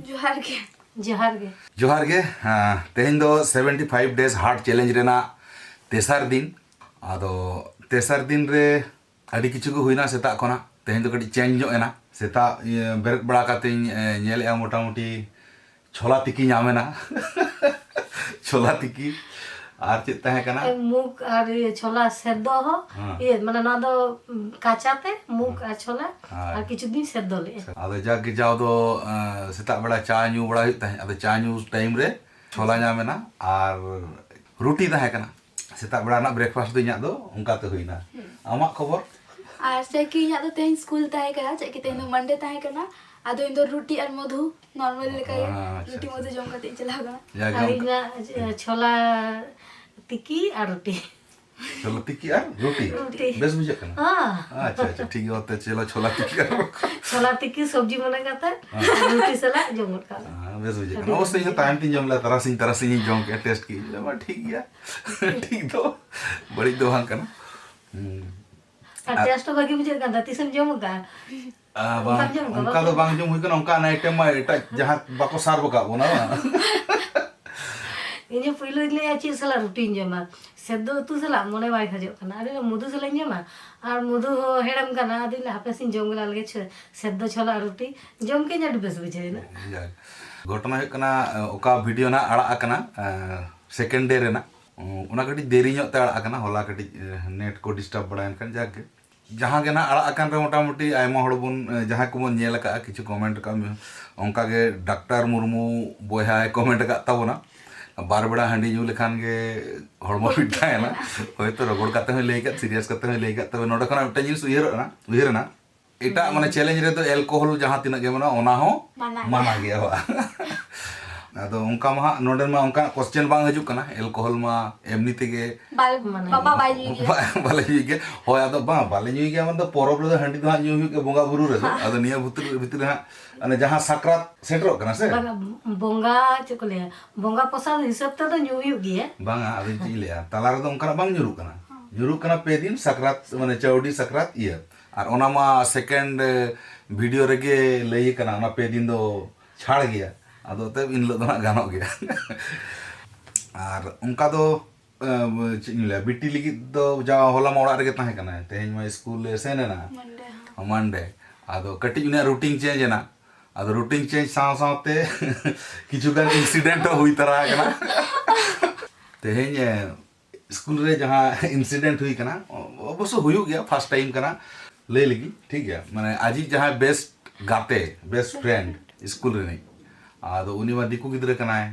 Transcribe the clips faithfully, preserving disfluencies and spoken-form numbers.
ᱡᱚᱦᱟᱨ ᱜᱮ᱾ ᱡᱚᱦᱟᱨ ᱜᱮ᱾ ᱡᱚᱦᱟᱨ ᱜᱮ᱾ ᱦᱮᱸ, ᱛᱮᱦᱮᱧ ᱫᱚ seventy five days heart challenge ᱨᱮᱱᱟᱜ ᱛᱮᱥᱟᱨ ᱫᱤᱱ᱾ ᱟᱫᱚ ᱛᱮᱥᱟᱨ ᱫᱤᱱ ᱨᱮ ᱟᱹᱰᱤ ᱠᱤᱪᱷᱩ ᱜᱮ ᱦᱩᱭᱱᱟ ᱥᱮᱛᱟᱜ ᱠᱷᱚᱱᱟᱜ᱾ ᱛᱮᱦᱮᱧ ᱫᱚ ᱠᱟᱹᱴᱤᱡ ᱪᱮᱧᱡᱽ ᱧᱚᱜ ᱮᱱᱟ᱾ ᱥᱮᱛᱟᱜ ᱤᱭᱟᱹ ᱵᱮᱨᱮᱫ ᱵᱟᱲᱟ ᱠᱟᱛᱮᱧ, ᱮ, ᱧᱮᱞᱮᱜᱼᱟ ᱢᱚᱴᱟᱢᱩᱴᱤ ᱪᱷᱳᱞᱟ ᱛᱤᱠᱤ ᱧᱟᱢ ᱮᱱᱟ᱾ ᱪᱷᱳᱞᱟ ᱛᱤᱠᱤ ᱟᱨ ᱪᱮᱫ ᱛᱟᱦᱮᱸ ᱠᱟᱱᱟ? ᱮ, ᱢᱩᱜᱽ ᱟᱨ ᱤᱭᱟᱹ ᱪᱷᱳᱞᱟ ᱥᱮᱫᱚ ᱦᱚᱸ, ᱦᱮᱸ᱾ ᱤᱭᱟᱹ, ᱢᱟᱱᱮ ᱱᱚᱣᱟ ᱫᱚ, ᱩᱢ, ᱠᱟᱸᱪᱟ ᱛᱮ ᱢᱩᱜᱽ ᱦᱮᱸ᱾ ᱟᱨ ᱪᱷᱳᱞᱟ ᱦᱮᱸ᱾ ᱟᱨ ᱠᱤᱪᱷᱩ ᱫᱤᱱ ᱥᱮᱫᱚ ᱞᱮᱜᱼᱟ᱾ ᱟᱫᱚ ᱡᱟᱜᱮ ᱡᱟᱣ ᱫᱚ, ᱮ, ᱥᱮᱛᱟᱜ ᱵᱮᱲᱟ ᱪᱟ ᱧᱩ ᱵᱟᱲᱟ ᱦᱩᱭᱩᱜ ᱛᱟᱦᱮᱸᱫ᱾ ᱟᱫᱚ ᱪᱟ ᱧᱩ ᱴᱟᱭᱤᱢ ᱨᱮ ᱪᱷᱳᱞᱟ ᱧᱟᱢ ᱮᱱᱟ ᱟᱨ ᱨᱩᱴᱤ ᱛᱟᱦᱮᱸ ᱠᱟᱱᱟ᱾ ᱥᱮᱛᱟᱜ ᱵᱮᱲᱟ ᱨᱮᱱᱟᱜ breakfast ᱫᱚ ᱤᱧᱟᱹᱜ ᱫᱚ ᱚᱱᱠᱟ ᱛᱮ ᱦᱩᱭᱱᱟ᱾ ᱟᱢᱟᱜ ᱠᱷᱚᱵᱚᱨ? ᱟᱨ ᱪᱮᱫ ᱠᱤ ᱤᱧᱟᱹᱜ ᱫᱚ ᱛᱮᱦᱮᱧ ᱥᱠᱩᱞ ᱛᱟᱦᱮᱸ ᱠᱟᱱᱟ, ᱪᱮᱫ ᱠᱤ ᱛᱮᱦᱮᱧ ᱫᱚ Monday ᱛᱟᱦᱮᱸ ᱠᱟᱱᱟ, ᱟᱫᱚ ᱤᱧ ᱫᱚ ᱨᱩᱴᱤ ᱟᱨ ᱢᱚᱫᱷᱩ normal ᱞᱮᱠᱟ ᱜᱮ, ᱟᱪᱪᱷᱟ, ᱨᱩᱴᱤ ᱟᱪᱪᱷᱟ᱾ ᱢᱚᱫᱷᱩ ᱡᱚᱢ ᱠᱟᱛᱮ ᱤᱧ ᱪᱟᱞᱟᱣ ᱠᱟᱱᱟ᱾ ᱡᱟᱜᱮ ᱟᱨ ᱚᱱᱠᱟ- ᱤᱧᱟᱹᱜ, ᱮ, ᱪᱷᱳᱞᱟ ᱛᱤᱠᱤ ᱟᱨ ᱨᱩᱴᱤ᱾ ᱪᱷᱳᱞᱟ ᱛᱤᱠᱤ ᱟᱨ ᱨᱩᱴᱤ? ᱨᱩᱴᱤ᱾ ᱵᱮᱥ ᱵᱩᱡᱷᱟᱹᱜ ᱠᱟᱱᱟ? ᱦᱮᱸ᱾ ᱟᱪᱪᱷᱟ, ᱟᱪᱪᱷᱟ, ᱴᱷᱤᱠ ᱜᱮᱭᱟ, ᱚᱛᱮ ᱪᱚᱞᱚ ᱪᱷᱳᱞᱟ ᱛᱤᱠᱤ ᱟᱨ ᱪᱷᱳᱞᱟ ᱛᱤᱠᱤ ᱥᱚᱵᱽᱡᱤ ᱢᱚᱱᱮ ᱠᱟᱛᱮ ᱦᱮᱸ᱾ ᱨᱩᱴᱤ ᱥᱟᱞᱟᱜ ᱡᱚᱢ ᱜᱚᱫ ᱠᱟᱜ ᱢᱮ᱾ ᱦᱮᱸ, ᱵᱮᱥ ᱵᱩᱡᱷᱟᱹᱜ ᱟᱹᱰᱤ ᱠᱟᱱᱟ᱾ ᱚᱵᱚᱥᱥᱳᱭ ᱤᱧ ᱦᱚᱸ ᱵᱷᱟᱹᱜᱤ᱾ ᱛᱟᱭᱚᱢ ᱛᱤᱧ ᱡᱚᱢ ᱞᱮᱫᱟ, ᱛᱟᱨᱟᱥᱤᱧ ᱛᱟᱨᱟᱥᱤᱧ ᱤᱧ ᱡᱚᱢ ᱠᱮᱫᱼᱟ, test ᱠᱮᱫ ᱤᱧ, ᱴᱷᱤᱠ ᱜᱮᱭᱟ, ᱴᱷᱤᱠ ᱫᱚ, ᱵᱟᱹᱲᱤᱡ ᱫᱚ ᱵᱟᱝ ᱠᱟᱱᱟ᱾ ᱦᱩᱸ᱾ ᱟᱨ ᱴᱮᱥᱴ ᱦᱚᱸ ᱵᱷᱟᱹᱜᱤ ᱵᱩᱡᱷᱟᱹᱜ ᱠᱟᱱ ᱛᱟᱦᱮᱸ, ᱛᱤᱥᱮᱢ ᱡᱚᱢ ᱟᱠᱟᱫᱼᱟ? ᱟᱨ ᱚᱱᱠᱟᱢ ᱵᱟᱝ, ᱡᱚᱢ ᱠᱟᱜ ᱚᱱᱠᱟ ᱫᱚ ᱵᱟᱝ ᱡᱚᱢ ᱦᱩᱭ ᱠᱟᱱᱟ, ᱚᱱᱠᱟ ᱚᱱᱟ item ᱢᱟ ᱮᱴᱟᱜ ᱡᱟᱦᱟᱸ ᱵᱟᱠᱚ serve ᱟᱠᱟᱫ ᱵᱚᱱᱟ, ᱵᱟᱝ? ᱤᱧ ᱦᱚᱸ ᱯᱩᱭᱞᱩᱧ ᱞᱟᱹᱭᱟ ᱪᱮᱫ ᱥᱟᱞᱟᱜ ᱨᱩᱴᱤᱧ ᱡᱚᱢᱟ, ᱥᱮᱫᱚ ᱩᱛᱩ ᱥᱟᱞᱟᱜ ᱢᱚᱱᱮ ᱵᱟᱭ ᱠᱷᱚᱡᱚᱜ ᱠᱟᱱᱟ᱾ ᱟᱫᱚ ᱢᱚᱫᱷᱩ ᱥᱟᱞᱟᱜ ᱤᱧ ᱡᱚᱢᱟ, ᱟᱨ ᱢᱚᱫᱷᱩ ᱦᱚᱸ ᱦᱮᱲᱮᱢ ᱠᱟᱱᱟ᱾ ᱟᱫᱚᱧ ᱞᱟᱹᱭᱟ ᱦᱟᱯᱮ ᱥᱮᱧ ᱡᱚᱢ ᱞᱮᱜᱮ ᱪᱷᱚ-, ᱥᱮᱫᱚ ᱪᱷᱚᱞᱟ ᱨᱩᱴᱤ ᱡᱚᱢ ᱠᱮᱫ ᱟᱹᱰᱤ ᱵᱮᱥ ᱵᱩᱡᱷᱟᱹᱣ ᱮᱱᱟ᱾ ᱡᱟᱠ, ᱜᱷᱚᱴᱚᱱᱟ ᱦᱩᱭᱩᱜ ᱠᱟᱱᱟ, ᱚᱠᱟ video ᱱᱟᱜ ᱟᱲᱟᱜ ᱟᱠᱟᱱᱟ, second day ᱨᱮᱱᱟᱜ, ᱚᱱᱟ ᱠᱟᱹᱴᱤᱡ ᱫᱮᱨᱤ ᱧᱚᱜ ᱛᱮ ᱟᱲᱟᱜ ᱟᱠᱟᱱᱟ᱾ ᱦᱚᱞᱟ ᱠᱟᱹᱴᱤᱡ net ᱠᱚ disturb ᱵᱟᱲᱟᱭᱮᱱ ᱠᱷᱟᱱ, ᱡᱟᱠ ᱜᱮ᱾ ᱡᱟᱦᱟᱸ ᱜᱮ ᱱᱟᱦᱟᱜ ᱟᱲᱟᱜ ᱟᱠᱟᱱ ᱨᱮ ᱢᱚᱴᱟᱢᱩᱴᱤ ᱟᱭᱢᱟ ᱦᱚᱲ ᱵᱚᱱ, ᱮ, ᱡᱟᱦᱟᱸᱭ ᱠᱚᱵᱚᱱ ᱧᱮᱞ ᱟᱠᱟᱫᱼᱟ, ᱠᱤᱪᱷᱩ comment ᱟᱠᱟᱫ ᱢᱮ, ᱚᱱᱠᱟ ᱜᱮ ᱰᱟᱠᱛᱟᱨ ᱢᱩᱨᱢᱩ ᱵᱚᱭᱦᱟᱭ comment ᱟᱠᱟᱫ ᱛᱟᱵᱚᱱᱟ, "ᱵᱟᱨ ᱵᱮᱲᱟ ᱦᱟᱺᱰᱤ ᱧᱩ ᱞᱮᱠᱷᱟᱱ ᱜᱮ ᱦᱚᱲᱢᱚ fit ᱛᱟᱦᱮᱱᱟ᱾" ᱦᱚᱭᱛᱳ ᱨᱚᱜᱚᱲ ᱠᱟᱛᱮ ᱦᱚᱸᱭ ᱞᱟᱹᱭ ᱟᱠᱟᱫ, serious ᱠᱟᱛᱮ ᱦᱚᱸᱭ ᱞᱟᱹᱭ ᱟᱠᱟᱫ, ᱛᱚᱵᱮ ᱱᱚᱰᱮ ᱠᱷᱚᱱᱟᱜ ᱢᱤᱫᱴᱟᱝ ᱡᱤᱱᱤᱥ ᱩᱭᱦᱟᱹᱨᱚᱜ ᱠᱟᱱᱟ, ᱩᱭᱦᱟᱹᱨ ᱮᱱᱟ, ᱮᱴᱟᱜ ᱢᱟᱱᱮ challenge ᱨᱮᱫᱚ alcohol ᱡᱟᱦᱟᱸ ᱛᱤᱱᱟᱹᱜ ᱜᱮ ᱢᱮᱱᱟᱜᱼᱟ, ᱚᱱᱟ ᱦᱚᱸ ᱢᱟᱱᱟ ᱜᱮᱭᱟ᱾ ᱢᱟᱱᱟ ᱜᱮᱭᱟ, ᱵᱟ᱾ ᱟᱫᱚ ᱚᱱᱠᱟ ᱢᱟ ᱦᱟᱸᱜ ᱱᱚᱰᱮ ᱢᱟ ᱚᱱᱠᱟᱱᱟᱜ question ᱵᱟᱝ ᱦᱤᱡᱩᱜ ᱠᱟᱱᱟ, alcohol ᱢᱟ ᱮᱢᱱᱤ ᱛᱮᱜᱮ ᱵᱟᱞ-, ᱢᱟᱱᱟ ᱵᱟᱵᱟ ᱜᱮᱭᱟ᱾ ᱵᱟᱭ ᱧᱩᱭ ᱜᱮᱭᱟ᱾ ᱵᱟ-, ᱵᱟᱞᱮ ᱧᱩᱭ ᱜᱮᱭᱟ᱾ ᱦᱳᱭ, ᱟᱫᱚ ᱵᱟᱝ, ᱵᱟᱞᱮ ᱧᱩᱭ ᱜᱮᱭᱟ ᱢᱟᱱᱮ ᱫᱚ ᱯᱚᱨᱚᱵᱽ ᱨᱮᱫᱚ ᱦᱟᱺᱰᱤ ᱫᱚ ᱦᱟᱸᱜ ᱧᱩ ᱦᱩᱭᱩᱜ ᱜᱮᱭᱟ, ᱵᱚᱸᱜᱟ ᱵᱩᱨᱩ ᱨᱮᱫᱚ᱾ ᱟᱫᱚ ᱱᱤᱭᱟᱹ ᱵᱷᱤᱛᱨᱤ, ᱵᱷᱤᱛᱨᱤ ᱨᱮ ᱦᱟᱸᱜ ᱚᱱᱮ ᱡᱟᱦᱟᱸ ᱥᱟᱠᱨᱟᱛ ᱥᱮᱴᱮᱨᱚᱜ ᱠᱟᱱᱟ ᱥᱮ? ᱵᱟᱝᱟ, ᱵᱚᱸᱜᱟ ᱪᱮᱫ ᱠᱚ ᱞᱟᱹᱭᱟ, ᱵᱚᱸᱜᱟ ᱯᱨᱚᱥᱟᱫ ᱦᱤᱥᱟᱹᱵ ᱛᱮᱫᱚ ᱧᱩ ᱦᱩᱭᱩᱜ ᱜᱮᱭᱟ᱾ ᱵᱟᱝᱟ, ᱟᱫᱚ ᱪᱮᱫ ᱤᱧ ᱞᱟᱹᱭᱟ, ᱛᱟᱞᱟ ᱨᱮᱫᱚ ᱚᱱᱠᱟᱱᱟᱜ ᱵᱟᱝ ᱧᱩᱨᱩᱜ ᱠᱟᱱᱟ᱾ ᱧᱩᱨᱩᱜ ᱠᱟᱱᱟ ᱯᱮ ᱫᱤᱱ, ᱥᱟᱠᱨᱟᱛ, ᱢᱟᱱᱮ ᱪᱟᱹᱣᱰᱤ ᱥᱟᱠᱨᱟᱛ ᱤᱭᱟᱹ᱾ ᱟᱨ ᱚᱱᱟ ᱢᱟ second video ᱨᱮᱜᱮ ᱞᱟᱹᱭ ᱠᱟᱱᱟ, ᱚᱱᱟ ᱯᱮ ᱫᱤᱱ ᱫᱚ ᱪᱷᱟᱲ ᱜᱮᱭᱟ᱾ ᱟᱫᱚ ᱛᱮ ᱮᱱ ᱦᱤᱞᱳᱜ ᱫᱚ ᱦᱟᱸᱜ ᱜᱟᱱᱚᱜ ᱜᱮᱭᱟ᱾ ᱟᱨ ᱚᱱᱠᱟ ᱫᱚ ᱪᱮᱫ ᱤᱧ ᱞᱟᱹᱭᱟ, ᱵᱤᱴᱤ ᱞᱟᱹᱜᱤᱫ ᱫᱚ ᱡᱟ ᱦᱚᱞᱟ ᱢᱟ ᱚᱲᱟᱜ ᱨᱮᱜᱮ ᱛᱟᱦᱮᱸ ᱠᱟᱱᱟᱭ, ᱛᱮᱦᱮᱧ ᱢᱟ ᱥᱠᱩᱞ ᱞᱮ ᱥᱮᱱ ᱮᱱᱟ᱾ ᱢᱟᱱᱰᱮ᱾ ᱟᱫᱚ ᱠᱟᱹᱴᱤᱡ ᱩᱱᱤᱭᱟᱜ ᱨᱩᱴᱤᱱ ᱪᱮᱧᱡᱽ ᱮᱱᱟ᱾ ᱟᱫᱚ ᱨᱩᱴᱤᱱ ᱪᱮᱧᱡᱽ ᱥᱟᱶ ᱥᱟᱶᱛᱮ ᱠᱤᱪᱷᱩ ᱜᱟᱱ ᱤᱱᱥᱤᱰᱮᱱᱴ ᱦᱚᱸ ᱦᱩᱭ ᱛᱟᱨᱟ ᱟᱠᱟᱱᱟ᱾ ᱛᱮᱦᱮᱧ ᱥᱠᱩᱞ ᱨᱮ ᱡᱟᱦᱟᱸ ᱤᱱᱥᱤᱰᱮᱱᱴ ᱦᱩᱭ ᱠᱟᱱᱟ, ᱚᱵᱚᱥᱥᱚ ᱦᱩᱭᱩᱜ ᱜᱮᱭᱟ, ᱯᱷᱟᱥᱴ ᱴᱟᱭᱤᱢ ᱠᱟᱱᱟ ᱞᱟᱹᱭ ᱞᱟᱹᱜᱤᱫ, ᱴᱷᱤᱠ ᱜᱮᱭᱟ᱾ ᱢᱟᱱᱮ ᱟᱡᱤᱡ ᱡᱟᱦᱟᱸᱭ ᱵᱮᱥᱴ ᱜᱟᱛᱮ, ᱵᱮᱥᱴ ᱯᱷᱨᱮᱱᱰ ᱥᱠᱩᱞ ᱨᱤᱱᱤᱡ, ᱟᱫᱚ ᱩᱱᱤ ᱢᱟ ᱫᱤᱠᱩ ᱜᱤᱫᱽᱨᱟᱹ ᱠᱟᱱᱟᱭ᱾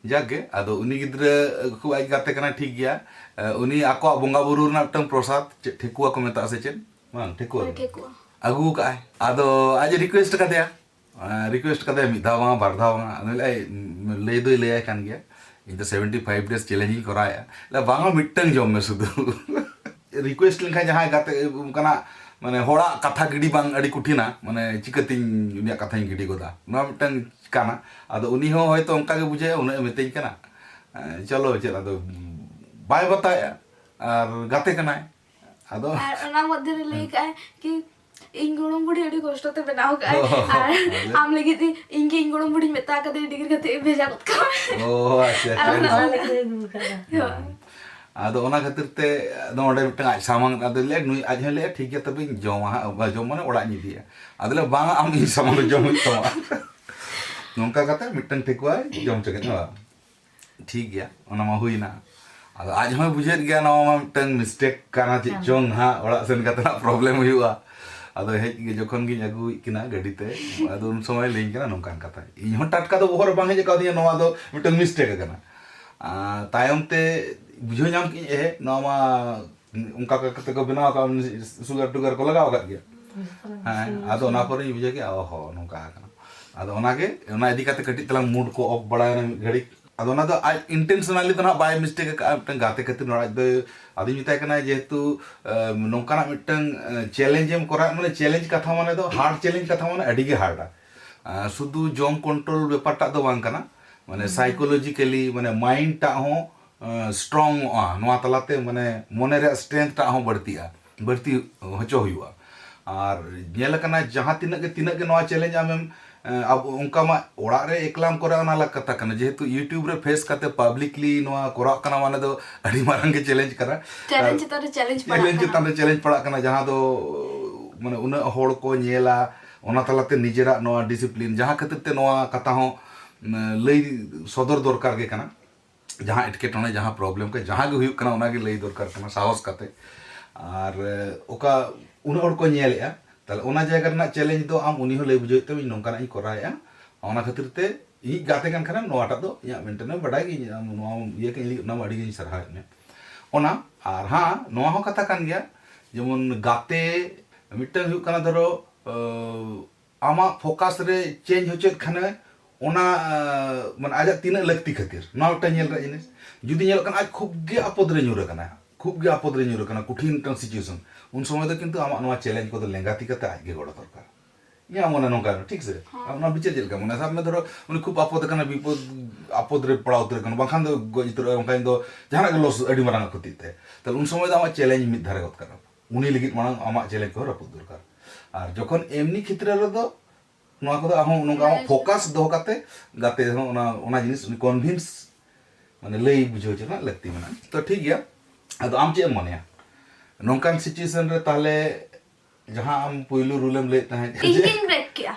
ᱡᱟᱠ ᱜᱮ, ᱟᱫᱚ ᱩᱱᱤ ᱜᱤᱫᱽᱨᱟᱹ ᱠᱷᱩᱵ ᱟᱡ ᱜᱟᱛᱮ ᱠᱟᱱᱟᱭ, ᱴᱷᱤᱠ ᱜᱮᱭᱟ᱾ ᱩᱱᱤ ᱟᱠᱚᱣᱟᱜ ᱵᱚᱸᱜᱟ ᱵᱩᱨᱩ ᱨᱮᱱᱟᱜ ᱢᱤᱫᱴᱟᱝ ᱯᱨᱚᱥᱟᱫ, ᱪᱮᱫ ᱴᱷᱮᱠᱩᱣᱟ ᱠᱚ ᱢᱮᱛᱟᱜᱼᱟ ᱥᱮ ᱪᱮᱫ, ᱵᱟᱝ ᱴᱷᱮᱠᱩᱣᱟ ᱦᱳᱭ, ᱜᱮ, ᱴᱷᱮᱠᱩᱣᱟ᱾ ᱟᱹᱜᱩ ᱠᱟᱜᱼᱟᱭ᱾ ᱟᱫᱚ ᱟᱡ ᱮ ᱨᱤᱠᱩᱭᱮᱥᱴ ᱠᱟᱫᱮᱭᱟ, ᱨᱤᱠᱩᱭᱮᱥᱴ ᱠᱟᱫᱮᱭᱟ ᱢᱤᱫ ᱫᱷᱟᱣ ᱵᱟᱝ, ᱵᱟᱨ ᱫᱷᱟᱣ ᱵᱟᱝ᱾ ᱟᱫᱚ ᱞᱟᱹᱭ, ᱞᱟᱹᱭ ᱫᱚᱭ ᱞᱟᱹᱭᱟᱭ ᱠᱟᱱ ᱜᱮᱭᱟ, "ᱤᱧ ᱫᱚ ᱥᱮᱵᱷᱮᱱᱴᱤ ᱯᱷᱟᱭᱤᱵᱷ ᱰᱮᱡᱽ ᱪᱮᱞᱮᱧᱡᱽ ᱤᱧ ᱠᱚᱨᱟᱣᱮᱫᱼᱟ᱾" ᱞᱟᱹᱭᱟ, "ᱵᱟᱝᱟ, ᱢᱤᱫᱴᱟᱝ ᱡᱚᱢ ᱢᱮ ᱥᱩᱫᱷᱩ᱾" ᱨᱤᱠᱩᱭᱮᱥᱴ ᱞᱮᱱᱠᱷᱟᱱ ᱡᱟᱦᱟᱸᱭ ᱜᱟᱛᱮ, ᱚᱱᱠᱟᱱᱟᱜ ᱢᱟᱱᱮ ᱦᱚᱲᱟᱜ ᱠᱟᱛᱷᱟ ᱜᱤᱰᱤ ᱵᱟᱝ ᱟᱹᱰᱤ ᱠᱚᱴᱷᱤᱱᱟ, ᱢᱟᱱᱮ ᱪᱤᱠᱟᱹᱛᱤᱧ ᱩᱱᱤᱭᱟᱜ ᱠᱟᱛᱷᱟᱧ ᱜᱤᱰᱤ ᱜᱚᱫᱟ, ᱱᱚᱣᱟ ᱢᱤᱫᱴᱟᱝ ᱠᱟᱱᱟ᱾ ᱟᱫᱚ ᱩᱱᱤ ᱦᱚᱸ ᱦᱚᱭᱛᱳ ᱚᱱᱠᱟ ᱜᱮ ᱵᱩᱡᱷᱟᱹᱣᱟ, ᱩᱱᱟᱹᱜ ᱮ ᱢᱤᱛᱟᱹᱧ ᱠᱟᱱᱟ, ᱮᱸ, ᱪᱚᱞᱚ ᱪᱮᱫ, ᱟᱫᱚ ᱵᱟᱭ ᱵᱟᱛᱟᱣᱮᱫᱼᱟ, ᱟᱨ ᱜᱟᱛᱮ ᱠᱟᱱᱟᱭ᱾ ᱟᱫᱚ ᱟᱨ ᱚᱱᱟ ᱢᱚᱫᱽᱫᱷᱮ ᱨᱮ ᱞᱟᱹᱭ ᱠᱟᱜᱼᱟᱭ ᱠᱤ, "ᱤᱧ ᱜᱚᱲᱚᱢ ᱵᱩᱰᱷᱤ ᱟᱹᱰᱤ ᱠᱚᱥᱴᱚ ᱛᱮ ᱵᱮᱱᱟᱣ ᱠᱟᱜᱼᱟᱭ, ᱚ, ᱟᱨ ᱟᱞᱮ ᱟᱢ ᱞᱟᱹᱜᱤᱫ ᱤᱧ, ᱤᱧ ᱜᱮ ᱤᱧ ᱜᱚᱲᱚᱢ ᱵᱩᱰᱷᱤᱧ ᱢᱮᱛᱟ ᱠᱟᱫᱮᱭᱟ, ᱰᱤᱜᱽᱨᱤ ᱠᱟᱛᱮ ᱵᱷᱮᱡᱟ ᱜᱚᱫ ᱠᱟᱜ ᱢᱮ᱾" ᱚ, ᱟᱪᱪᱷᱟ, ᱟᱨ ᱟᱪᱪᱷᱟ᱾ ᱚᱱᱟ ᱟᱹᱰᱤ ᱞᱮᱠᱟ ᱜᱮ ᱟᱹᱜᱩ ᱠᱟᱫᱟ᱾ ᱦᱳᱭ᱾ ᱟᱫᱚ ᱚᱱᱟ ᱠᱷᱟᱹᱛᱤᱨ ᱛᱮ ᱟᱫᱚ ᱚᱸᱰᱮ ᱢᱤᱫᱴᱟᱝ ᱟᱡ ᱥᱟᱢᱟᱝ, ᱟᱫᱚ ᱞᱟᱹᱭᱟ, ᱱᱩᱭ ᱟᱡ ᱦᱚᱸᱭ ᱞᱟᱹᱭᱟ, "ᱴᱷᱤᱠ ᱜᱮᱭᱟ, ᱛᱚᱵᱮᱧ ᱡᱚᱢᱟ ᱦᱟᱸᱜ, ᱵᱟ, ᱡᱚᱢ ᱢᱟᱱᱮ ᱚᱲᱟᱜ ᱤᱧ ᱤᱫᱤᱭᱟ᱾" ᱟᱫᱚ ᱞᱟᱹᱭᱟ, "ᱵᱟᱝᱟ, ᱟᱢ ᱤᱧ ᱥᱟᱢᱟᱝ ᱨᱮ ᱡᱚᱢ ᱦᱩᱭᱩᱜ ᱛᱟᱢᱟ᱾" ᱱᱚᱝᱠᱟ ᱠᱟᱛᱮ ᱢᱤᱫᱴᱟᱝ ᱴᱷᱮᱠᱩᱣᱟᱭ ᱡᱚᱢ ᱦᱚᱪᱚ ᱠᱮᱫ ᱢᱮᱭᱟ᱾ ᱴᱷᱤᱠ ᱜᱮᱭᱟ, ᱚᱱᱟ ᱢᱟ ᱦᱩᱭᱱᱟ᱾ ᱟᱫᱚ ᱟᱡ ᱦᱚᱸᱭ ᱵᱩᱡᱷᱟᱹᱣᱮᱫ ᱜᱮᱭᱟ, ᱱᱚᱣᱟ ᱢᱟ ᱢᱤᱫᱴᱟᱝ ᱢᱤᱥᱴᱮᱠ ᱠᱟᱱᱟ, ᱪᱮᱫ ᱦᱮᱸ᱾ ᱪᱚᱝ ᱦᱟᱸᱜ ᱚᱲᱟᱜ ᱥᱮᱱ ᱠᱟᱛᱮ ᱦᱟᱸᱜ ᱯᱨᱚᱵᱞᱮᱢ ᱦᱩᱭᱩᱜᱼᱟ᱾ ᱟᱫᱚ ᱦᱮᱡ ᱜᱮ ᱡᱚᱠᱷᱚᱱ ᱜᱤᱧ ᱟᱹᱜᱩᱭᱮᱫ ᱠᱤᱱᱟ ᱜᱟᱹᱰᱤ ᱛᱮ, ᱟᱫᱚ ᱩᱱ ᱥᱚᱢᱚᱭ ᱞᱟᱹᱭᱟᱹᱧ ᱠᱟᱱᱟ ᱱᱚᱝᱠᱟᱱ ᱠᱟᱛᱷᱟ᱾ ᱤᱧ ᱦᱚᱸ ᱴᱟᱴᱠᱟ ᱫᱚ ᱵᱚᱦᱚᱜ ᱨᱮ ᱵᱟᱝ ᱦᱮᱡ ᱟᱠᱟᱫᱤᱧᱟ ᱱᱚᱣᱟ ᱫᱚ ᱢᱤᱫᱴᱟᱝ ᱢᱤᱥᱴᱮᱠ ᱟᱠᱟᱱᱟ᱾ ᱟᱨ ᱛᱟᱭᱚᱢ ᱛᱮ ᱵᱩᱡᱷᱟᱹᱣ ᱧᱟᱢ ᱠᱮᱫᱟᱹᱧ, ᱮᱦᱮ, ᱱᱚᱣᱟ ᱢᱟ ᱚᱱᱠᱟ ᱠᱟᱛᱮ ᱠᱚ ᱵᱮᱱᱟᱣ ᱟᱠᱟᱫ, ᱥᱩᱜᱟᱨ ᱴᱩᱜᱟᱨ ᱠᱚ ᱞᱟᱜᱟᱣ ᱟᱠᱟᱫ ᱜᱮᱭᱟ᱾ ᱦᱮᱸ, ᱟᱫᱚ ᱚᱱᱟ ᱯᱚᱨᱮᱧ ᱵᱩᱡᱷᱟᱹᱣ ᱠᱮᱫᱟ, ᱚᱦᱚ, ᱱᱚᱝᱠᱟ ᱟᱠᱟᱱᱟ᱾ ᱟᱫᱚ ᱚᱱᱟᱜᱮ, ᱚᱱᱟ ᱤᱫᱤ ᱠᱟᱛᱮ ᱠᱟᱹᱴᱤᱡ ᱛᱟᱞᱟᱝ ᱢᱩᱰ ᱠᱚ ᱚᱯᱷ ᱵᱟᱲᱟᱭᱮᱱᱟ ᱢᱤᱫ ᱜᱷᱟᱹᱲᱤᱡ᱾ ᱟᱫᱚ ᱚᱱᱟ ᱫᱚ ᱟᱡ ᱤᱱᱴᱮᱱᱥᱚᱱᱟᱞᱤ ᱫᱚ ᱱᱟᱦᱟᱜ ᱵᱟᱭ ᱢᱤᱥᱴᱮᱠ ᱟᱠᱟᱫᱼᱟ, ᱢᱤᱫᱴᱟᱝ ᱜᱟᱛᱮ ᱠᱷᱟᱹᱛᱤᱨ ᱱᱚᱣᱟ ᱟᱡ ᱫᱚ, ᱟᱫᱚᱧ ᱢᱮᱛᱟᱭ ᱠᱟᱱᱟ, ᱡᱮᱦᱮᱛᱩ, ᱮ, ᱱᱚᱝᱠᱟᱱᱟᱜ ᱢᱤᱫᱴᱟᱝ, ᱮ, ᱪᱮᱞᱮᱧᱡᱽ ᱮᱢ ᱠᱚᱨᱟᱣ, ᱢᱟᱱᱮ ᱪᱮᱞᱮᱧᱡᱽ ᱠᱟᱛᱷᱟ ᱢᱟᱱᱮ ᱫᱚ, ᱦᱟᱨᱰ ᱪᱮᱞᱮᱧᱡᱽ ᱠᱟᱛᱷᱟ ᱢᱟᱱᱮ ᱟᱹᱰᱤ ᱜᱮ ᱦᱟᱨᱰᱟ᱾ ᱟ, ᱥᱩᱫᱷᱩ ᱡᱚᱢ ᱠᱚᱱᱴᱨᱳᱞ ᱵᱮᱯᱟᱨ ᱴᱟᱜ ᱫᱚ ᱵᱟᱝ ᱠᱟᱱᱟ, ᱢᱟᱱᱮ ᱦᱩᱸ᱾ ᱥᱟᱭᱠᱳᱞᱚᱡᱤᱠᱮᱞᱤ, ᱢᱟᱱᱮ ᱢᱟᱭᱤᱱᱰ ᱴᱟᱜ ᱦᱚᱸ, ᱮ, ᱥᱴᱨᱚᱝ ᱚᱜᱼᱟ᱾ ᱱᱚᱣᱟ ᱛᱟᱞᱟᱛᱮ ᱢᱟᱱᱮ ᱢᱚᱱᱮ ᱨᱮᱭᱟᱜ ᱥᱴᱨᱮᱝᱛᱷ ᱴᱟᱜ ᱦᱚᱸ ᱵᱟᱹᱲᱛᱤᱜᱼᱟ, ᱵᱟᱹᱲᱛᱤ ᱦᱚᱪᱚ ᱦᱩᱭᱩᱜᱼᱟ᱾ ᱟᱨ ᱧᱮᱞ ᱟᱠᱟᱱᱟ, ᱡᱟᱦᱟᱸ ᱛᱤᱱᱟᱹᱜ ᱜᱮ, ᱛᱤᱱᱟᱹᱜ ᱜᱮ ᱱᱚᱣᱟ ᱪᱮᱞᱮᱧᱡᱽ ᱟᱢᱮᱢ, ᱮᱸ, ᱟᱵᱚ ᱚᱱᱠᱟ ᱢᱟ ᱚᱲᱟᱜ ᱨᱮ ᱮᱠᱞᱟᱢ ᱠᱚᱨᱟᱣ, ᱚᱱᱟ ᱟᱞᱟᱜᱽ ᱠᱟᱛᱷᱟ ᱠᱟᱱᱟ, ᱡᱮᱦᱮᱛᱩ YouTube ᱨᱮ ᱯᱷᱮᱥ ᱠᱟᱛᱮ ᱯᱟᱵᱽᱞᱤᱠᱞᱤ ᱱᱚᱣᱟ ᱠᱚᱨᱟᱣ ᱠᱟᱱᱟ, ᱢᱟᱱᱮ ᱫᱚ ᱟᱹᱰᱤ ᱢᱟᱨᱟᱝ ᱜᱮ ᱪᱮᱞᱮᱧᱡᱽ ᱠᱟᱱᱟ᱾ ᱪᱮᱞᱮᱧᱡᱽ ᱟᱨ ᱪᱮᱛᱟᱱ ᱨᱮ ᱪᱮᱞᱮᱧᱡᱽ ᱯᱟᱲᱟᱜ ᱪᱮᱞᱮᱧᱡᱽ ᱠᱟᱱᱟ᱾ ᱪᱮᱛᱟᱱ ᱨᱮ ᱪᱮᱞᱮᱧᱡᱽ ᱯᱟᱲᱟᱜ ᱠᱟᱱᱟ, ᱡᱟᱦᱟᱸ ᱫᱚ ᱢᱟᱱᱮ ᱩᱱᱟᱹᱜ ᱦᱚᱲ ᱠᱚ ᱧᱮᱞᱟ, ᱚᱱᱟ ᱛᱟᱞᱟᱛᱮ ᱱᱤᱡᱮᱨᱟᱜ ᱱᱚᱣᱟ ᱰᱤᱥᱤᱯᱞᱤᱱ, ᱡᱟᱦᱟᱸ ᱠᱷᱟᱹᱛᱤᱨ ᱛᱮ ᱱᱚᱣᱟ ᱠᱟᱛᱷᱟ ᱦᱚᱸ, ᱩᱢ, ᱞᱟᱹᱭ ᱥᱚᱫᱚᱨ ᱫᱚᱨᱠᱟᱨ ᱜᱮ ᱠᱟᱱᱟ᱾ ᱡᱟᱦᱟᱸ ᱮᱴᱠᱮᱴᱚᱬᱮ, ᱡᱟᱦᱟᱸ ᱯᱨᱚᱵᱞᱮᱢ ᱠᱚ, ᱡᱟᱦᱟᱸ ᱜᱮ ᱦᱩᱭᱩᱜ ᱠᱟᱱᱟ, ᱚᱱᱟᱜᱮ ᱞᱟᱹᱭ ᱫᱚᱨᱠᱟᱨ ᱠᱟᱱᱟ ᱥᱟᱦᱚᱥ ᱠᱟᱛᱮ᱾ ᱟᱨ, ᱮ, ᱚᱠᱟ ᱩᱱᱟᱹᱜ ᱦᱚᱲ ᱠᱚ ᱧᱮᱞᱮᱜᱼᱟ, ᱛᱟᱦᱞᱮ ᱚᱱᱟ ᱡᱟᱭᱜᱟ ᱨᱮᱱᱟᱜ ᱪᱮᱞᱮᱧᱡᱽ ᱫᱚ ᱟᱢ ᱩᱱᱤ ᱦᱚᱸ ᱞᱟᱹᱭ ᱵᱩᱡᱷᱟᱹᱣ ᱛᱟᱢ, ᱤᱧ ᱱᱚᱝᱠᱟᱱᱟᱜ ᱤᱧ ᱠᱚᱨᱟᱣᱮᱜᱼᱟ᱾ ᱚᱱᱟ ᱠᱷᱟᱹᱛᱤᱨ ᱛᱮ ᱤᱧᱤᱡ ᱜᱟᱛᱮ ᱠᱟᱱ ᱠᱷᱟᱱᱮᱢ, ᱱᱚᱣᱟᱴᱟᱜ ᱫᱚ ᱤᱧᱟᱹᱜ ᱢᱮᱱᱴᱮᱱ ᱮᱢ ᱵᱟᱰᱟᱭ ᱜᱮ, ᱤᱧ ᱟᱢ ᱱᱚᱣᱟ ᱤᱭᱟᱹ ᱠᱟᱹᱧ ᱞᱟᱹᱜᱤᱫ ᱚᱱᱟ ᱢᱟ ᱟᱹᱰᱤ ᱜᱤᱧ ᱥᱟᱨᱦᱟᱣᱮᱫ ᱢᱮᱭᱟ᱾ ᱚᱱᱟ, ᱟᱨ ᱦᱟᱸ, ᱱᱚᱣᱟ ᱦᱚᱸ ᱠᱟᱛᱷᱟ ᱠᱟᱱ ᱜᱮᱭᱟ, ᱡᱮᱢᱚᱱ ᱜᱟᱛᱮ ᱢᱤᱫᱴᱟᱝ ᱦᱩᱭᱩᱜ ᱠᱟᱱᱟ, ᱫᱷᱚᱨᱚ, ᱟᱹ, ᱟᱢᱟᱜ ᱯᱷᱳᱠᱟᱥ ᱨᱮ ᱪᱮᱧᱡᱽ ᱦᱚᱪᱚᱭᱮᱫ ᱠᱷᱟᱱᱮ, ᱚᱱᱟ, ᱟᱸ, ᱢᱟᱱᱮ ᱟᱡᱟᱜ ᱛᱤᱱᱟᱹᱜ ᱞᱟᱹᱠᱛᱤ ᱠᱷᱟᱹᱛᱤᱨ, ᱱᱚᱣᱟ ᱢᱤᱫᱴᱟᱝ ᱧᱮᱞ ᱨᱮᱭᱟᱜ ᱡᱤᱱᱤᱥ᱾ ᱡᱩᱫᱤ ᱧᱮᱞᱚᱜ ᱠᱟᱱᱟ ᱟᱡ ᱠᱷᱩᱵ ᱜᱮ ᱟᱯᱚᱫ ᱨᱮ ᱧᱩᱨ ᱟᱠᱟᱱᱟ, ᱠᱷᱩᱵ ᱜᱮ ᱟᱯᱚᱫ ᱨᱮ ᱧᱩᱨ ᱟᱠᱟᱱᱟ, ᱠᱚᱴᱷᱤᱱ ᱢᱤᱫᱴᱟᱝ ᱥᱤᱪᱩᱭᱮᱥᱚᱱ, ᱩᱱ ᱥᱚᱢᱚᱭ ᱫᱚ ᱠᱤᱱᱛᱩ ᱟᱢᱟᱜ ᱱᱚᱣᱟ ᱪᱮᱞᱮᱧᱡᱽ ᱠᱚᱫᱚ ᱞᱮᱸᱜᱟ ᱛᱤ ᱠᱟᱛᱮ ᱟᱡ ᱜᱮ ᱜᱚᱲᱚ ᱫᱚᱨᱠᱟᱨ᱾ ᱤᱧᱟᱹᱜ ᱢᱚᱱᱮ ᱱᱚᱝᱠᱟ, ᱴᱷᱤᱠ ᱥᱮ? ᱦᱮᱸ᱾ ᱟᱢ ᱚᱱᱟ ᱵᱤᱪᱟᱹᱨ ᱪᱮᱫ ᱞᱮᱠᱟ ᱢᱚᱱᱮ? ᱥᱟᱵ ᱢᱮ, ᱫᱷᱚᱨᱚ, ᱩᱱᱤ ᱠᱷᱩᱵ ᱟᱯᱚᱫ ᱟᱠᱟᱱᱟ, ᱵᱤᱯᱚᱫ, ᱟᱯᱚᱫ ᱨᱮ ᱯᱟᱲᱟᱣ ᱩᱛᱟᱹᱨ ᱟᱠᱟᱱᱟ, ᱵᱟᱝᱠᱷᱟᱱ ᱫᱚ ᱜᱚᱡ ᱩᱛᱟᱹᱨᱚᱜᱼᱟ, ᱵᱟᱝᱠᱷᱟᱱ ᱫᱚ ᱡᱟᱦᱟᱱᱟᱜ ᱜᱮ ᱞᱚᱥ, ᱟᱹᱰᱤ ᱢᱟᱨᱟᱝ ᱠᱷᱚᱛᱤᱜ ᱛᱟᱭᱟ᱾ ᱛᱟᱦᱞᱮ ᱩᱱ ᱥᱚᱢᱚᱭ ᱫᱚ ᱟᱢᱟᱜ ᱪᱮᱞᱮᱧᱡᱽ ᱢᱤᱫ ᱫᱷᱟᱨᱮ ᱜᱚᱫ ᱠᱟᱜ ᱢᱮ᱾ ᱩᱱᱤ ᱞᱟᱹᱜᱤᱫ ᱢᱟᱲᱟᱝ ᱟᱢᱟᱜ ᱪᱮᱞᱮᱧᱡᱽ ᱠᱚ ᱨᱟᱹᱯᱩᱫ ᱫᱚᱨᱠᱟᱨ᱾ ᱟᱨ ᱡᱚᱠᱷᱚᱱ ᱮᱢᱱᱤ ᱠᱷᱮᱛᱨᱮ ᱨᱮᱫᱚ ᱱᱚᱣᱟ ᱠᱚᱫᱚ ᱟᱢ ᱦᱚᱸ ᱱᱚᱝᱠᱟ ᱟᱢᱟᱜ ᱦᱮᱸ᱾ ᱯᱷᱳᱠᱟᱥ ᱫᱚᱦᱚ ᱠᱟᱛᱮ ᱜᱟᱛᱮ ᱦᱚᱸ ᱚᱱᱟ, ᱚᱱᱟ ᱡᱤᱱᱤᱥ ᱩᱱᱤ ᱠᱚᱱᱵᱷᱤᱱᱥ, ᱢᱟᱱᱮ, ᱞᱟᱹᱭ ᱵᱩᱡᱷᱟᱹᱣ ᱦᱚᱪᱚ ᱨᱮᱱᱟᱜ ᱞᱟᱹᱠᱛᱤ ᱢᱮᱱᱟᱜᱼᱟ᱾ ᱛᱚ, ᱴᱷᱤᱠ ᱜᱮᱭᱟ᱾ ᱟᱫᱚ ᱟᱢ ᱪᱮᱫ ᱮᱢ ᱢᱚᱱᱮᱭᱟ ᱱᱚᱝᱠᱟᱱ ᱥᱤᱪᱩᱭᱮᱥᱚᱱ ᱨᱮ? ᱛᱟᱦᱞᱮ ᱡᱟᱦᱟᱸ ᱟᱢ ᱯᱩᱭᱞᱩ ᱨᱩᱞ ᱮᱢ ᱞᱟᱹᱭᱮᱫ ᱛᱟᱦᱮᱸᱫ ᱤᱧ ᱡᱮ ᱜᱤᱧ ᱵᱨᱮᱠ ᱠᱮᱜᱼᱟ᱾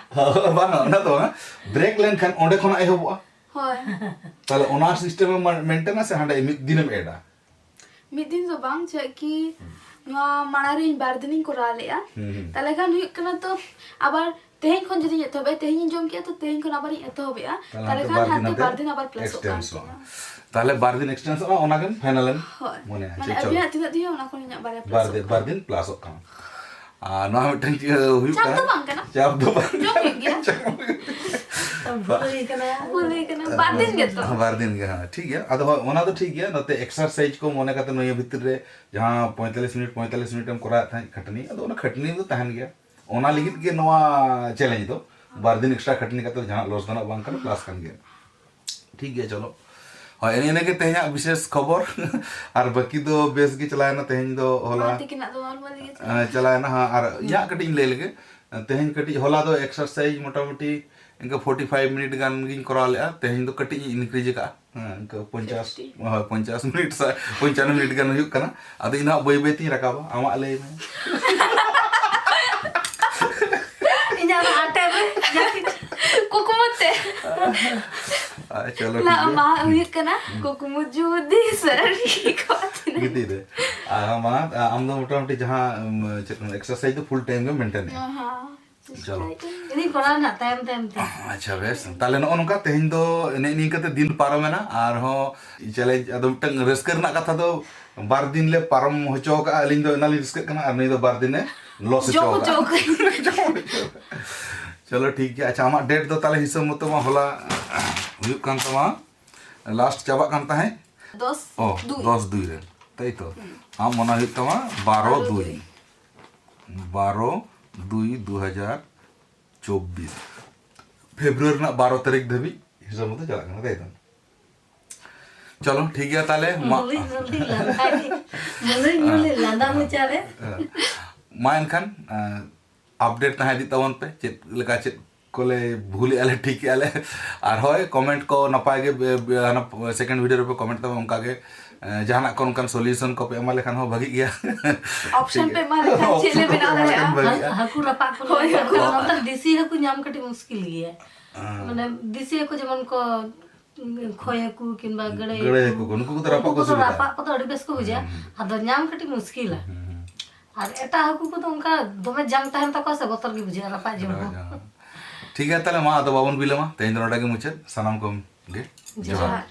ᱵᱟᱝᱟ, ᱚᱱᱟ ᱫᱚ ᱵᱟᱝᱟ, ᱵᱨᱮᱠ ᱞᱮᱱᱠᱷᱟᱱ ᱚᱸᱰᱮ ᱠᱷᱚᱱᱟᱜ ᱮᱦᱚᱵᱚᱜᱼᱟ᱾ ᱦᱳᱭ᱾ ᱛᱟᱦᱞᱮ ᱚᱱᱟ ᱥᱤᱥᱴᱮᱢ ᱮᱢ ᱢᱮᱱᱴᱮᱱᱟ ᱥᱮ ᱦᱟᱸᱰᱮ ᱢᱤᱫ ᱫᱤᱱᱮᱢ ᱮᱰᱟ? ᱢᱤᱫ ᱫᱤᱱ ᱫᱚ ᱵᱟᱝ, ᱪᱮᱫᱟᱜ ᱠᱤ ᱱᱚᱣᱟ ᱢᱟᱲᱟᱝ ᱨᱮ ᱤᱧ ᱵᱟᱨ ᱫᱤᱱᱤᱧ ᱠᱚᱨᱟᱣ ᱞᱮᱜᱼᱟ᱾ ᱦᱩᱸ, ᱦᱩᱸ᱾ ᱛᱟᱦᱞᱮ ᱠᱷᱟᱱ ᱦᱩᱭᱩᱜ ᱠᱟᱱᱟ, ᱛᱚ ᱟᱵᱟᱨ ᱛᱮᱦᱮᱧ ᱠᱷᱚᱱ ᱡᱩᱫᱤᱧ ᱮᱛᱚᱦᱚᱵᱟ, ᱛᱮᱦᱮᱧ ᱤᱧ ᱡᱚᱢ ᱠᱮᱜᱼᱟ, ᱛᱚ ᱛᱮᱦᱮᱧ ᱠᱷᱚᱱ ᱟᱵᱟᱨᱤᱧ ᱮᱛᱚᱦᱚᱵᱮᱜᱼᱟ᱾ ᱛᱟᱦᱞᱮ ᱛᱟᱦᱞᱮ ᱦᱟᱱᱛᱮ ᱠᱷᱟᱱ ᱵᱟᱨ ᱫᱤᱱ ᱦᱟᱱᱛᱮ ᱦᱟᱱᱛᱮ ᱵᱟᱨ ᱫᱤᱱ ᱟᱵᱟᱨ ᱯᱞᱟᱥᱚᱜ ᱠᱟᱱ extension ᱛᱤᱧᱟ᱾ ᱚᱜᱼᱟ᱾ ᱛᱟᱦᱞᱮ ᱵᱟᱨ ᱫᱤᱱ extension ᱚᱜᱼᱟ, ᱚᱱᱟᱜᱮᱢ ᱯᱷᱟᱭᱱᱟᱞ ᱮᱢ ᱦᱳᱭ᱾ ᱢᱚᱱᱮᱭᱟ᱾ ᱢᱟᱱᱮ ᱪᱮᱫ ᱪᱚᱞᱚ᱾ ᱟᱹᱵᱤᱱᱟᱜ ᱛᱤᱱᱟᱹᱜ ᱫᱤᱱ ᱦᱩᱭᱩᱜᱼᱟ, ᱚᱱᱟ ᱠᱷᱚᱱ ᱤᱧᱟᱹᱜ ᱵᱟᱨᱭᱟ ᱵᱟᱨ ᱯᱞᱟᱥᱚᱜ ᱫᱤᱱ, ᱠᱟᱱᱟ᱾ ᱵᱟᱨ ᱫᱤᱱ ᱯᱞᱟᱥᱚᱜ ᱠᱟᱱᱟ᱾ ᱟᱨ ᱱᱚᱣᱟ ᱢᱤᱫᱴᱟᱝ ᱪᱮᱫ ᱦᱩᱭᱩᱜ ᱪᱟᱯ ᱠᱟᱱᱟ? ᱫᱚ ᱵᱟᱝ ᱠᱟᱱᱟ᱾ ᱪᱟᱯ ᱫᱚ ᱵᱟᱝ ᱡᱚᱢ ᱠᱟᱱᱟ᱾ ᱦᱩᱭᱩᱜ ᱜᱮᱭᱟ᱾ ᱪᱟᱯ ᱵᱷᱩᱞ ᱦᱩᱭ ᱠᱟᱱᱟ᱾ ᱵᱷᱩᱞ ᱦᱩᱭ ᱠᱟᱱᱟ᱾ ᱵᱟᱨ ᱫᱤᱱ ᱜᱮᱛᱚ᱾ ᱵᱟᱨ ᱫᱤᱱ ᱜᱮ, ᱦᱮᱸ, ᱴᱷᱤᱠ ᱜᱮᱭᱟ᱾ ᱟᱫᱚ ᱦᱳᱭ, ᱚᱱᱟ ᱫᱚ ᱴᱷᱤᱠ ᱜᱮᱭᱟ᱾ ᱱᱚᱛᱮ ᱮᱠᱥᱟᱨᱥᱟᱭᱤᱡᱽ ᱠᱚ ᱢᱚᱱᱮ ᱠᱟᱛᱮ ᱱᱤᱭᱟᱹ ᱵᱷᱤᱛᱤᱨ ᱨᱮ ᱡᱟᱦᱟᱸ ᱯᱚᱸᱭᱛᱟᱞᱞᱤᱥ ᱢᱤᱱᱤᱴ, ᱯᱚᱸᱭᱛᱟᱞᱞᱤᱥ ᱢᱤᱱᱤᱴ ᱮᱢ ᱠᱚᱨᱟᱣᱮᱫ ᱛᱟᱦᱮᱸᱫ ᱠᱷᱟᱹᱴᱟᱹᱱᱤ, ᱟᱫᱚ ᱚᱱᱟ ᱠᱷᱟᱹᱴᱟᱹᱱᱤ ᱫᱚ ᱛᱟᱦᱮᱱ ᱜᱮᱭᱟ᱾ ᱚᱱᱟ ᱞᱟᱹᱜᱤᱫ ᱜᱮ ᱱᱚᱣᱟ ᱪᱮᱞᱮᱧᱡᱽ ᱫᱚ᱾ ᱵᱟᱨ ᱫᱤᱱ ᱮᱠᱥᱴᱨᱟ ᱠᱷᱟᱹᱴᱟᱹᱱᱤ ᱠᱟᱛᱮ ᱡᱟᱦᱟᱱᱟᱜ ᱞᱚᱥ ᱫᱚ ᱱᱟᱜ ᱵᱟᱝ ᱠᱟᱱᱟ, ᱯᱞᱟᱥ ᱠᱟᱱ ᱜᱮᱭᱟ᱾ ᱴᱷᱤᱠ ᱜᱮᱭᱟ, ᱪᱚᱞᱚ᱾ ᱦᱳᱭ, ᱮᱱᱮ ᱤᱱᱟᱹᱜᱮ ᱛᱮᱦᱮᱧᱟᱜ ᱵᱤᱥᱮᱥ ᱠᱷᱚᱵᱚᱨ᱾ ᱟᱨ ᱵᱟᱹᱠᱤ ᱫᱚ ᱵᱮᱥ ᱜᱮ ᱪᱟᱞᱟᱣᱮᱱᱟ ᱛᱮᱦᱮᱧ ᱫᱚ, ᱦᱚᱞᱟ᱾ ᱢᱟ, ᱛᱤᱠᱤᱱᱟᱜ ᱫᱚ ᱱᱚᱨᱢᱟᱞ ᱜᱮ ᱪᱟᱞᱟᱣᱮᱱᱟ᱾ ᱮᱸ, ᱪᱟᱞᱟᱣᱮᱱᱟ, ᱦᱮᱸ, ᱟᱨ ᱤᱧᱟᱹᱜ ᱠᱟᱹᱴᱤᱡ ᱤᱧ ᱞᱟᱹᱭ ᱞᱮᱜᱮ᱾ ᱛᱮᱦᱮᱧ ᱠᱟᱹᱴᱤᱡ, ᱦᱚᱞᱟ ᱫᱚ ᱮᱠᱥᱟᱨᱥᱟᱭᱤᱡᱽ ᱢᱚᱴᱟᱢᱩᱴᱤ ᱤᱱᱠᱟᱹ ᱯᱷᱳᱨᱴᱤ ᱯᱷᱟᱭᱤᱵᱷ ᱢᱤᱱᱤᱴ ᱜᱟᱱ ᱜᱤᱧ ᱠᱚᱨᱟᱣ ᱞᱮᱫᱼᱟ᱾ ᱛᱮᱦᱮᱧ ᱫᱚ ᱠᱟᱹᱴᱤᱡ ᱤᱧ ᱤᱱᱠᱨᱤᱡᱽ ᱟᱠᱟᱫᱼᱟ᱾ ᱦᱮᱸ, ᱤᱱᱠᱟᱹ ᱯᱚᱧᱪᱟᱥ, ᱯᱷᱤᱯᱴᱤ᱾ ᱦᱳᱭ, ᱯᱚᱧᱪᱟᱥ ᱢᱤᱱᱤᱴ ᱥᱟ-, ᱯᱚᱧᱪᱟᱱᱱᱚ ᱢᱤᱱᱤᱴ ᱜᱟᱱ ᱦᱩᱭᱩᱜ ᱠᱟᱱᱟ᱾ ᱟᱫᱚ ᱤᱧ ᱫᱚ ᱦᱟᱸᱜ ᱵᱟᱹᱭ ᱵᱟᱹᱭ ᱛᱤᱧ ᱨᱟᱠᱟᱵᱟ᱾ ᱟᱢᱟᱜ ᱞᱟᱹᱭ ᱢᱮ᱾ ᱤᱧᱟᱹᱜ ᱫᱚ ᱟᱴᱮᱫ ᱨᱮ ᱡᱟᱹᱯᱤᱫ ᱠᱩᱠᱢᱩ ᱛᱮ᱾ ᱟᱨ ᱪᱚᱞᱚ, ᱞᱟ-, ᱴᱷᱤᱠ ᱜᱮᱭᱟ᱾ ᱢᱟ ᱦᱩᱭᱩᱜ ᱠᱟᱱᱟ ᱠᱩᱠᱢᱩ ᱡᱩᱫᱤ ᱥᱟᱹᱨᱤ ᱠᱚᱜ ᱛᱤᱱᱟᱹᱜ᱾ ᱜᱤᱛᱤᱡ ᱨᱮ᱾ ᱟᱨ ᱢᱟ, ᱟᱢ ᱫᱚ ᱢᱚᱴᱟᱢᱩᱴᱤ ᱡᱟᱦᱟᱸ, ᱩᱢ, ᱪᱮᱫ ᱠᱚ ᱢᱮᱱᱟ, ᱮᱠᱥᱟᱨᱥᱟᱭᱤᱡᱽ ᱫᱚ ᱯᱷᱩᱞ ᱴᱟᱭᱤᱢ ᱜᱮᱢ ᱢᱮᱱᱴᱮᱱᱮᱜᱼᱟ᱾ ᱦᱚᱸ᱾ ᱪᱚᱞᱚ᱾ ᱤᱧ ᱠᱚᱨᱟᱣ ᱨᱮᱱᱟᱜ ᱛᱟᱭᱚᱢ ᱛᱟᱭᱚᱢ ᱛᱮ᱾ ᱟᱪᱪᱷᱟ, ᱵᱮᱥ᱾ ᱛᱟᱦᱞᱮ ᱱᱚᱜᱼᱚ ᱱᱚᱝᱠᱟ ᱛᱮᱦᱮᱧ ᱫᱚ ᱱᱮᱜᱼᱮ ᱱᱤᱝᱠᱟᱹ ᱛᱮ ᱫᱤᱱ ᱯᱟᱨᱚᱢᱮᱱᱟ᱾ ᱟᱨᱦᱚᱸ ᱪᱮᱞᱮᱧᱡᱽ, ᱟᱫᱚ ᱢᱤᱫᱴᱟᱝ ᱨᱟᱹᱥᱠᱟᱹ ᱨᱮᱱᱟᱜ ᱠᱟᱛᱷᱟ ᱫᱚ ᱵᱟᱨ ᱫᱤᱱ ᱞᱮ ᱯᱟᱨᱚᱢ ᱦᱚᱪᱚ ᱟᱠᱟᱫᱼᱟ᱾ ᱟᱹᱞᱤᱧ ᱫᱚ ᱮᱱᱟᱞᱤᱧ ᱨᱟᱹᱥᱠᱟᱹᱜ ᱠᱟᱱᱟ ᱟᱨ ᱱᱩᱭ ᱫᱚ ᱵᱟᱨ ᱫᱤᱱᱮ ᱞᱚᱥ ᱦᱚᱪᱚ ᱡᱚᱢ ᱦᱚᱪᱚ ᱟᱠᱟᱫᱼᱟ᱾ ᱟᱠᱟᱫ᱾ ᱪᱚᱞᱚ, ᱴᱷᱤᱠ ᱜᱮᱭᱟ᱾ ᱟᱪᱪᱷᱟ, ᱟᱢᱟᱜ ᱰᱮᱴ ᱫᱚ ᱛᱟᱦᱞᱮ ᱦᱤᱥᱟᱹᱵ ᱢᱚᱛᱚ ᱢᱟ ᱦᱚᱞᱟ ᱦᱩᱭᱩᱜ ᱠᱟᱱ ᱛᱟᱢᱟ, ᱞᱟᱥᱴ ᱪᱟᱵᱟᱜ ᱠᱟᱱ ᱛᱟᱦᱮᱸᱫ᱾ ᱫᱚᱥ ᱚ, ᱫᱩᱭ᱾ ᱫᱚᱥ ᱫᱩᱭ ᱨᱮ, ᱛᱟᱭ ᱛᱚ? ᱦᱩᱸ᱾ ᱟᱢ ᱚᱱᱟ ᱦᱩᱭᱩᱜ ᱛᱟᱢᱟ ᱵᱟᱨᱚ ᱵᱟᱨᱚ ᱫᱩᱭ᱾ ᱫᱩᱭ᱾ ᱵᱟᱨᱚ ᱫᱩᱭ ᱫᱩ ᱦᱟᱡᱟᱨ ᱪᱚᱵᱵᱤᱥ᱾ ᱯᱷᱮᱵᱽᱨᱩᱣᱟᱨᱤ ᱨᱮᱱᱟᱜ ᱵᱟᱨᱚ ᱛᱟᱹᱨᱤᱠᱷ ᱫᱷᱟᱹᱵᱤᱡ ᱦᱤᱥᱟᱹᱵ ᱢᱚᱛᱚ ᱪᱟᱞᱟᱜ ᱠᱟᱱᱟ, ᱛᱟᱭ ᱛᱚ? ᱪᱚᱞᱚ, ᱴᱷᱤᱠ ᱜᱮᱭᱟ ᱛᱟᱦᱞᱮ, ᱢᱟ᱾ ᱢᱩᱞᱩᱡ ᱢᱩᱞᱩᱡ ᱞᱟᱸᱫᱟ, ᱢᱩᱞᱩᱡ ᱢᱩᱞᱩᱡ ᱞᱟᱸᱫᱟ ᱢᱚᱪᱟ ᱨᱮ᱾ ᱢᱟ ᱮᱱᱠᱷᱟᱱ, ᱟᱯᱰᱮᱴ ᱛᱟᱦᱮᱸ ᱤᱫᱤᱜ ᱛᱟᱵᱚᱱ ᱯᱮ, ᱪᱮᱫ ᱞᱮᱠᱟ ᱪᱮᱫ ᱠᱚᱞᱮ ᱵᱷᱩᱞᱮᱜᱼᱟ ᱞᱮ, ᱴᱷᱤᱠᱮᱜᱼᱟ ᱞᱮ᱾ ᱟᱨ ᱦᱳᱭ, ᱠᱚᱢᱮᱱᱴ ᱠᱚ ᱱᱟᱯᱟᱭ ᱜᱮ, ᱵᱮ-, ᱵᱮ-, ᱦᱟᱱᱟ ᱥᱮᱠᱮᱱᱰ ᱵᱷᱤᱰᱤᱭᱳ ᱨᱮᱯᱮ ᱠᱚᱢᱮᱱᱴ ᱛᱟᱵᱚᱱ, ᱚᱱᱠᱟ ᱜᱮ, ᱮ, ᱡᱟᱦᱟᱱᱟᱜ ᱠᱚ ᱚᱱᱠᱟᱱ ᱥᱚᱞᱤᱭᱩᱥᱚᱱ ᱠᱚᱯᱮ ᱮᱢᱟ ᱞᱮᱠᱷᱟᱱ ᱦᱚᱸ ᱵᱷᱟᱹᱜᱤᱜ ᱜᱮᱭᱟ᱾ ᱚᱯᱥᱮᱱ ᱴᱷᱤᱠ ᱯᱮ ᱜᱮᱭᱟ᱾ ᱮᱢᱟ ᱞᱮᱠᱷᱟᱱ ᱪᱮᱫ ᱞᱮ ᱚᱯᱥᱮᱱ ᱠᱚ ᱵᱮᱱᱟᱣ ᱮᱢᱟ ᱞᱮᱠᱷᱟᱱ ᱫᱟᱲᱮᱭᱟᱜᱼᱟ? ᱵᱷᱟᱹᱜᱤᱜᱼᱟ᱾ ᱦᱟ-, ᱦᱟᱹᱠᱩ ᱨᱟᱯᱟᱜ ᱠᱚ ᱦᱳᱭ, ᱦᱳᱭ᱾ ᱱᱮᱛᱟᱨ ᱫᱮᱥᱤ ᱦᱟᱹᱠᱩ ᱧᱟᱢ ᱠᱟᱹᱴᱤᱡ ᱢᱩᱥᱠᱤᱞ ᱜᱮᱭᱟ᱾ ᱦᱮᱸ᱾ ᱢᱟᱱᱮ ᱫᱮᱥᱤ ᱦᱟᱹᱠᱩ ᱡᱮᱢᱚᱱ ᱠᱚ ᱠᱷᱚᱭ ᱦᱟᱹᱠᱩ ᱠᱤᱝᱵᱟ ᱜᱟᱹᱲᱟᱹᱭ ᱜᱟᱹᱲᱟᱹᱭ ᱦᱟᱹᱠᱩ᱾ ᱦᱟᱹᱠᱩ ᱠᱚ, ᱱᱩᱠᱩ ᱠᱚᱫᱚ ᱨᱟᱯᱟᱜ ᱩᱱᱠᱩ ᱠᱚ ᱠᱚᱫᱚ ᱥᱩᱵᱤᱫᱷᱟ᱾ ᱨᱟᱯᱟᱜ ᱠᱚᱫᱚ ᱟᱹᱰᱤ ᱵᱮᱥ ᱠᱚ ᱵᱩᱡᱷᱟᱹᱜᱼᱟ᱾ ᱦᱩᱸ, ᱦᱩᱸ᱾ ᱟᱫᱚ ᱧᱟᱢ ᱠᱟᱹᱴᱤᱡ ᱢᱩᱥᱠᱤᱞᱟ᱾ ᱦᱩᱸ, ᱦᱩᱸ᱾ ᱟᱨ ᱮᱴᱟᱜ ᱦᱟᱹᱠᱩ ᱠᱚᱫᱚ ᱚᱱᱠᱟ ᱫᱚᱢᱮ ᱡᱟᱝ ᱛᱟᱦᱮᱱ ᱛᱟᱠᱚᱣᱟ ᱥᱮ, ᱵᱚᱛᱚᱨ ᱜᱮ ᱵᱩᱡᱷᱟᱹᱜᱼᱟ ᱨᱟᱯᱟᱜ ᱡᱚᱢ ᱦᱚᱸ᱾ ᱴᱷᱤᱠ ᱜᱮᱭᱟ, ᱛᱟᱦᱞᱮ ᱢᱟ ᱟᱫᱚ ᱵᱟᱵᱚᱱ ᱵᱤᱞᱚᱢᱟ, ᱛᱮᱦᱮᱧ ᱫᱚ ᱱᱚᱰᱮ ᱜᱮ ᱢᱩᱪᱟᱹᱫ᱾ ᱥᱟᱱᱟᱢ ᱠᱚ ᱜᱮ ᱡᱚᱦᱟᱨ᱾ ᱡᱚᱦᱟᱨ᱾